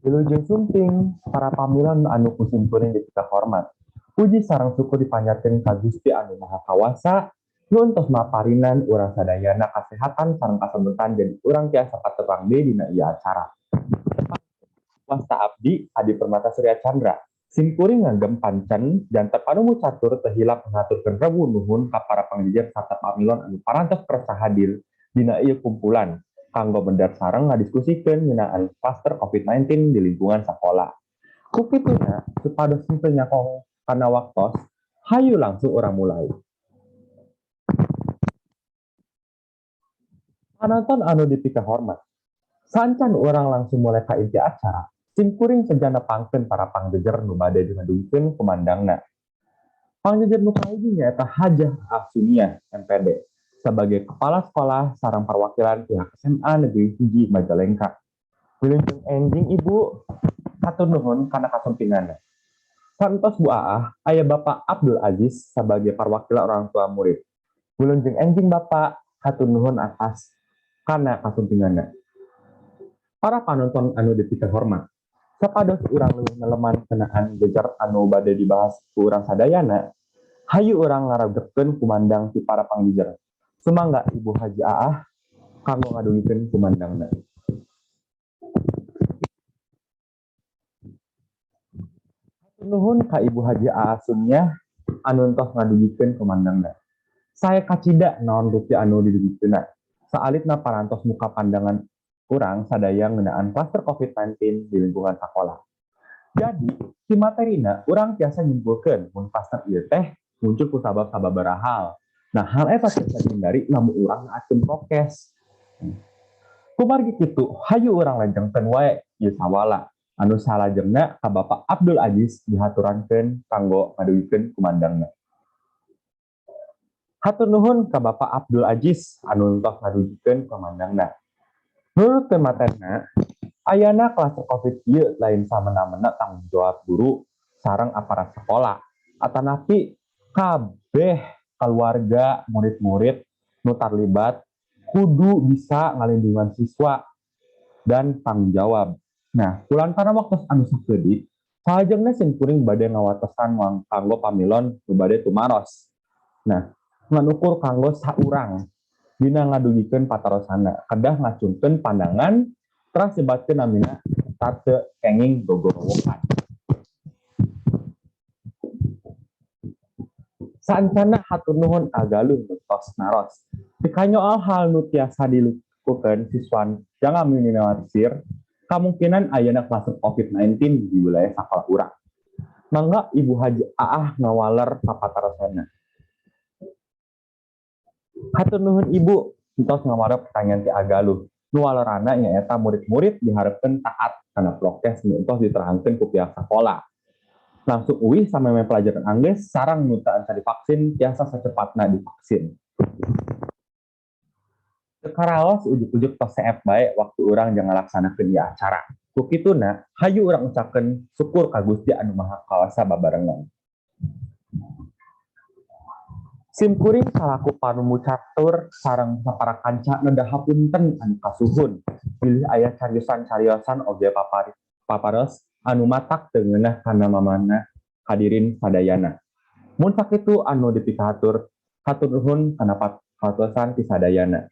Wilujeng sumping para pamilon anu ku simkuring dipikahormat. Puji sareng syukur dipanjatkeun ka Gusti Anu Maha Kawasa nu entos maparinan urang sadayana kasehatan sareng kasempetan jadi urang tiasa patepang deui dina ieu acara. Wasta abdi Adi Permata Surya Chandra. Simkuring ngagem pancen janten panumu catur teu hilap ngahaturkeun rebu nuhun ka para pangjejer sarta pamilon anu parantos kersa hadir dina ieu kumpulan kanggo mendar sareng ngadiskusikeun ngeunaan klaster COVID-19 di lingkungan sakola. Ku kituna, supados henteu nyakong kana waktos, hayu langsung urang mulai. Panonton anu dipikahormat, saacan urang langsung mulai ka inti acara, simkuring seja nepangkeun para pangjejer nu bade ngadugikeun kumandangna. Pangjejer nu kahiji nyaeta Hajah Asumiah, MPD, sebagai kepala sekolah sareng perwakilan pihak SMA Negeri 1 Majalengka. Wilujeng enjing, Ibu, hatur nuhun kana kasumpinganna. Saentos Bu Aah, aya Bapak Abdul Aziz sebagai perwakilan orang tua murid. Wilujeng enjing, Bapak, hatur nuhun atas kana kasumpinganna. Para panonton anu dipikahormat, sapados urang leuwih neleman ngeunaan jejer anu bade dibahas ku urang sadayana, hayu urang ngaregepkeun kumandang ti para pangjejer. Sumangga, Ibu Haji Aah, kanggo ngadugikeun kumandangna. Hatur nuhun ka Ibu Haji Aah Sumiah anu entos ngadugikeun kumandangna. Sae kacida naon rupi anu didugikeunna. Saalitna parantos muka pandangan urang sadaya ngeunaan klaster COVID-19 di lingkungan sakola. Jadi, ti materina urang tiasa nyimpulkeun mun klaster ieu teh muncul ku sabab sababaraha hal. Nah, hal eta tiasa dihindari lamun urang naatkeun prokes. Kumargi kitu, hayu urang lajengkeun wae ieu sawala anu salajengna ka Bapak Abdul Aziz dihaturankeun kanggo ngadugikeun kumandangna. Hatur nuhun ka Bapak Abdul Aziz anu entos ngadugikeun kumandangna. Nurutkeun materina, ayana klaster COVID ieu lain samena-mena tanggung jawab guru sareng aparat sekolah, atanapi kabeh keluarga murid-murid nu tarlibat kudu bisa ngalindungan siswa dan tanggung jawab. Nah, kulantaran waktu anu sakedik, salajengna simkuring bade ngawatesan kanggo pamilon nu bade tumaros. Nah, ngan ukur kanggo saurang dina ngadugikeun patarosanna, kedah ngacungkeun pandangan teras sebatkeun namina serta teu kenging gogorowokan. Saancana hatur nuhun Agaluh nu tos naros. Dikanyoal hal nu tiasa dilakukeun siswa jang minimalisir kamungkinan ayana klaster COVID-19 di wilayah sakola urang. Mangga, Ibu Haji Aah, ngawaler papatarosana. Hatur nuhun, Ibu, entos ngawaler pertanyaan ti Agaluh. Nu walerana nyaeta murid-murid diharapkeun taat kana prokes nu entos diterangkeun ku pihak sakola. Langsung uih samemeh pelajaran anggeus sareng nu teu acan divaksin tiasa sacepatna divaksin. Teu karaos ujug-ujug tos seep bae waktu urang jang ngalaksanakeun ieu acara. Ku kituna, hayu urang ucapkeun syukur ka Gusti Anu Maha Kawasa babarengan. Simkuring salaku panumu catur sareng sapara kanca nedah hapunten anu kasuhun bilih aya cariosan-cariosan oge paparos anu matak teu ngeunah kana mamana hadirin sadayana. Mun sakitu anu dipikahatur, hatur nuhun kana perhatosan ti sadayana.